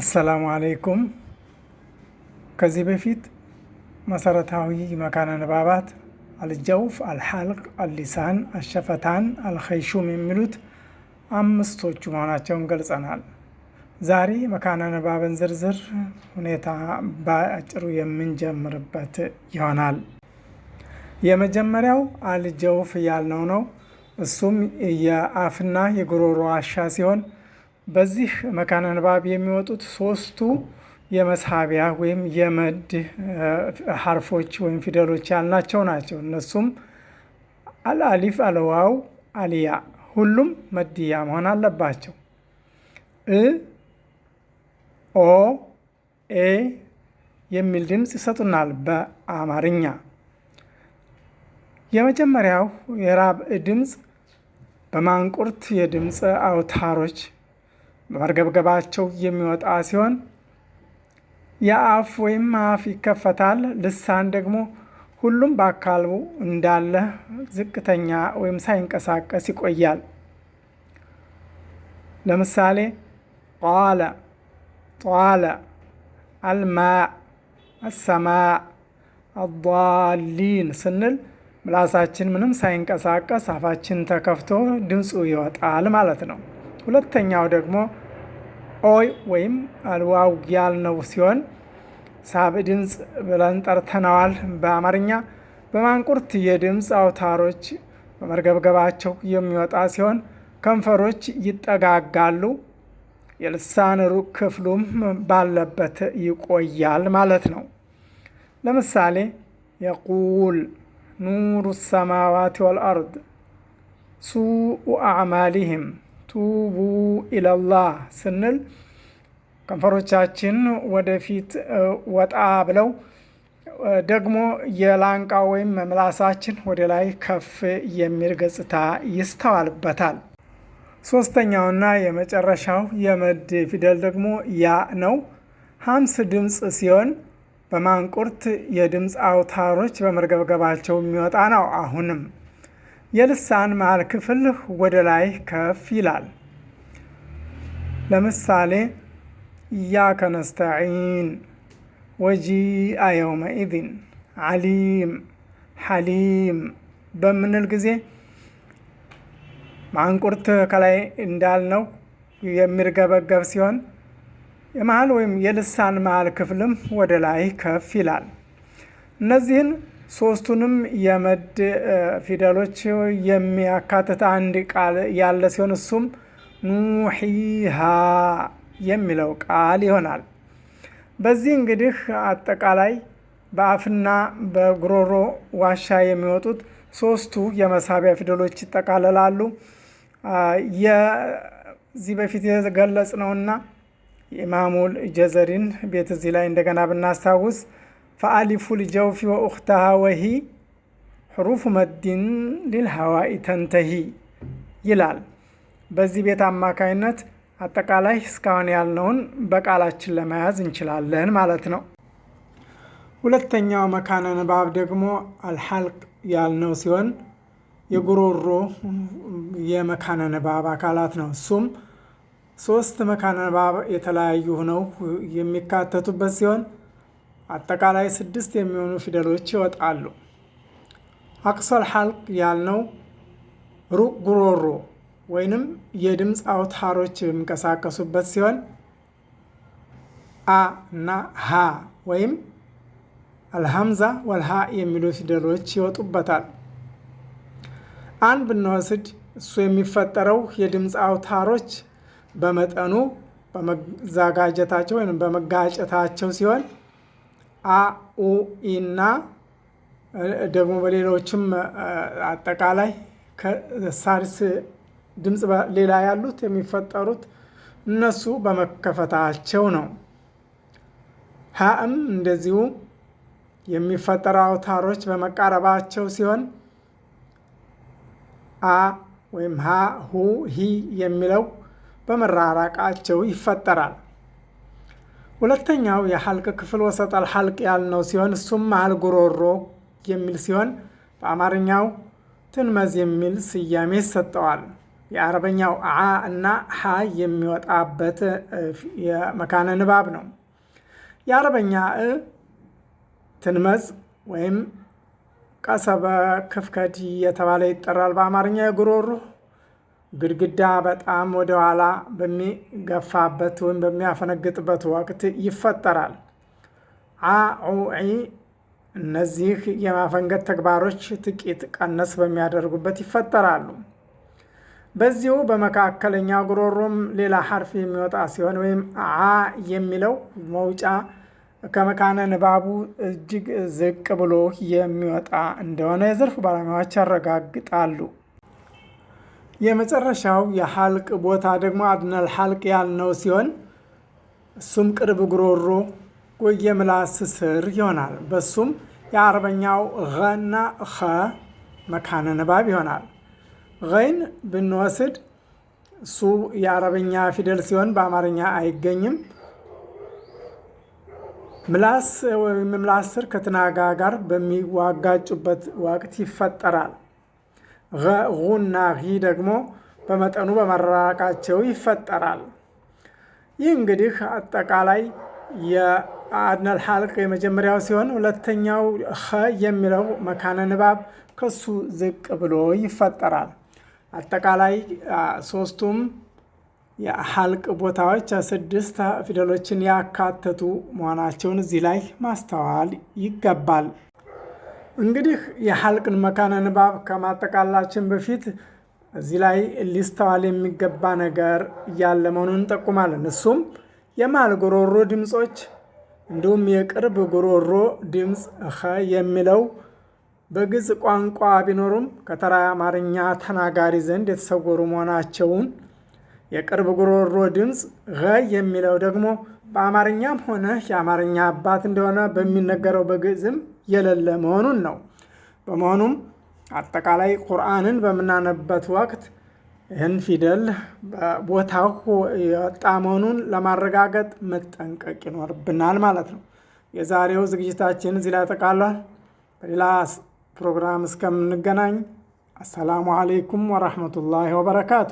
አሰላሙ አለይኩም። ከዚህ በፊት መሰረታዊ መካነ ንባባት አልጀውፍ፣ አልሐልቅ፣ አልሊሳን፣ አሸፈታን፣ አልኸይሹም የሚሉት አምስቶቹ መሆናቸውን ገልጸናል። ዛሬ መካነ ንባብን ዝርዝር ሁኔታ በአጭሩ የምንጀምርበት ይሆናል። የመጀመሪያው አልጀውፍ ያልነው ነው። እሱም የአፍና የጉሮሮ ዋሻ ሲሆን በዚህ መካነ ንባብ የሚወጡት ሶስቱ የመሳቢያ ወይም የመድ ሐርፎች ወይም ፊደሎች ያልናቸው ናቸው። እነሱም አልአሊፍ፣ አልዋው፣ አልያ ሁሉም መድያ መሆን አለባቸው። እ፣ ኦ፣ ኤ የሚል ድምፅ ይሰጡናል በአማርኛ። የመጀመሪያው የራብ ድምፅ በማንቁርት የድምፅ አውታሮች በመርገብገባቸው የሚወጣ ሲሆን የአፍ ወይም አፍ ይከፈታል። ልሳን ደግሞ ሁሉም በአካሉ እንዳለ ዝቅተኛ ወይም ሳይንቀሳቀስ ይቆያል። ለምሳሌ ቃለ፣ ጧለ፣ አልማእ፣ አሰማእ፣ አዳሊን ስንል ምላሳችን ምንም ሳይንቀሳቀስ አፋችን ተከፍቶ ድምፁ ይወጣል ማለት ነው። ሁለተኛው ደግሞ ኦይ ወይም አልዋው ያልነው ሲሆን ሳብ ድምፅ ብለን ጠርተነዋል በአማርኛ። በማንቁርት የድምፅ አውታሮች በመርገብገባቸው የሚወጣ ሲሆን ከንፈሮች ይጠጋጋሉ፣ የልሳን ሩቅ ክፍሉም ባለበት ይቆያል ማለት ነው። ለምሳሌ የቁል፣ ኑሩ ሰማዋት ወልአርድ፣ ሱኡ አዕማሊህም፣ ቱቡ ኢለላህ ስንል ከንፈሮቻችን ወደፊት ወጣ ብለው ደግሞ የላንቃ ወይም ምላሳችን ወደ ላይ ከፍ የሚል ገጽታ ይስተዋልበታል። ሶስተኛውና የመጨረሻው የመድ ፊደል ደግሞ ያ ነው። ሀምስ ድምፅ ሲሆን በማንቁርት የድምፅ አውታሮች በመርገብገባቸው የሚወጣ ነው። አሁንም የልሳን መሃል ክፍል ወደ ላይ ከፍ ይላል። ለምሳሌ ኢያከ ነስተዒን፣ ወጂአ የውመኢዝን፣ ዓሊም፣ ሐሊም በምንል ጊዜ ማንቁርት ከላይ እንዳልነው የሚርገበገብ ሲሆን የመሃል ወይም የልሳን መሃል ክፍልም ወደ ላይ ከፍ ይላል። እነዚህን ሶስቱንም የመድ ፊደሎች የሚያካትት አንድ ቃል ያለ ሲሆን እሱም ኑሒሃ የሚለው ቃል ይሆናል። በዚህ እንግዲህ አጠቃላይ በአፍና በጉሮሮ ዋሻ የሚወጡት ሶስቱ የመሳቢያ ፊደሎች ይጠቃለላሉ። የዚህ በፊት የገለጽነውና የኢማሙል ጀዘሪን ቤት እዚህ ላይ እንደገና ብናስታውስ ፈአሊፉ ልጀውፊ ወኡክተሃ ወሂ ሕሩፉ መድን ሊልሀዋኢ ተንተሂ ይላል። በዚህ ቤት አማካይነት አጠቃላይ እስካሁን ያልነውን በቃላችን ለመያዝ እንችላለን ማለት ነው። ሁለተኛው መካነ ንባብ ደግሞ አልሐልቅ ያልነው ሲሆን የጉሮሮ የመካነ ንባብ አካላት ነው። እሱም ሶስት መካነ ንባብ የተለያዩ ሆነው የሚካተቱበት ሲሆን አጠቃላይ ስድስት የሚሆኑ ፊደሎች ይወጣሉ። አቅሶል ሐልቅ ያልነው ሩቅ ጉሮሮ ወይንም የድምፅ አውታሮች የሚንቀሳቀሱበት ሲሆን አ እና ሀ ወይም አልሐምዛ ወልሃ የሚሉ ፊደሎች ይወጡበታል። አን ብንወስድ እሱ የሚፈጠረው የድምፅ አውታሮች በመጠኑ በመዛጋጀታቸው ወይም በመጋጨታቸው ሲሆን አ፣ ኡ፣ ኢ እና ደግሞ በሌሎችም አጠቃላይ ከሳድስ ድምፅ ሌላ ያሉት የሚፈጠሩት እነሱ በመከፈታቸው ነው። ሀእም እንደዚሁ የሚፈጠሩ አውታሮች በመቃረባቸው ሲሆን አ ወይም ሀ፣ ሁ፣ ሂ የሚለው በመራራቃቸው ይፈጠራል። ሁለተኛው የሐልቅ ክፍል ወሰጠል ሐልቅ ያልነው ሲሆን እሱም መሀል ጉሮሮ የሚል ሲሆን በአማርኛው ትንመዝ የሚል ስያሜ ይሰጠዋል። የአረበኛው ዓ እና ሐ የሚወጣበት የመካነ ንባብ ነው። የአረበኛ እ ትንመዝ ወይም ቀሰበ ክፍከድ እየተባለ ይጠራል። በአማርኛ የጉሮሮ ግድግዳ በጣም ወደኋላ በሚገፋበት ወይም በሚያፈነግጥበት ወቅት ይፈጠራል። ዓ፣ ዑ፣ ዒ እነዚህ የማፈንገጥ ተግባሮች ጥቂት ቀነስ በሚያደርጉበት ይፈጠራሉ። በዚሁ በመካከለኛ ጉሮሮም ሌላ ሐርፍ የሚወጣ ሲሆን ወይም ዓ የሚለው መውጫ ከመካነ ንባቡ እጅግ ዝቅ ብሎ የሚወጣ እንደሆነ የዘርፉ ባለሙያዎች ያረጋግጣሉ። የመጨረሻው የሐልቅ ቦታ ደግሞ አድነል ሐልቅ ያልነው ሲሆን እሱም ቅርብ ጉሮሮ የምላስ ስር ይሆናል። በሱም የአረበኛው ገ እና ኸ መካነ ንባብ ይሆናል። ገይን ብንወስድ እሱ የአረበኛ ፊደል ሲሆን በአማርኛ አይገኝም። ምላስ ወይም ምላስ ስር ከትናጋ ጋር በሚዋጋጩበት ወቅት ይፈጠራል። ጉና ጊ ደግሞ በመጠኑ በመራራቃቸው ይፈጠራል። ይህ እንግዲህ አጠቃላይ የአድነል ሐልቅ የመጀመሪያው ሲሆን ሁለተኛው ኸ የሚለው መካነ ንባብ ከሱ ዝቅ ብሎ ይፈጠራል። አጠቃላይ ሶስቱም የሐልቅ ቦታዎች 6 ፊደሎችን ያካተቱ መሆናቸውን እዚህ ላይ ማስተዋል ይገባል። እንግዲህ የሐልቅን መካነ ንባብ ከማጠቃላችን በፊት እዚህ ላይ ሊስተዋል የሚገባ ነገር ያለ መሆኑን እንጠቁማለን። እሱም የመሃል ጉሮሮ ድምጾች እንዲሁም የቅርብ ጉሮሮ ድምፅ ኸ የሚለው በግዕዝ ቋንቋ ቢኖሩም ከተራ አማርኛ ተናጋሪ ዘንድ የተሰወሩ መሆናቸውን፣ የቅርብ ጉሮሮ ድምፅ ገ የሚለው ደግሞ በአማርኛም ሆነ የአማርኛ አባት እንደሆነ በሚነገረው በግዕዝም የሌለ መሆኑን ነው። በመሆኑም አጠቃላይ ቁርአንን በምናነብበት ወቅት ይህን ፊደል ቦታው የወጣ መሆኑን ለማረጋገጥ መጠንቀቅ ይኖርብናል ማለት ነው። የዛሬው ዝግጅታችን እዚህ ላይ ተጠቃሏል። በሌላ ፕሮግራም እስከምንገናኝ አሰላሙ አለይኩም ወራህመቱላሂ ወበረካቱ።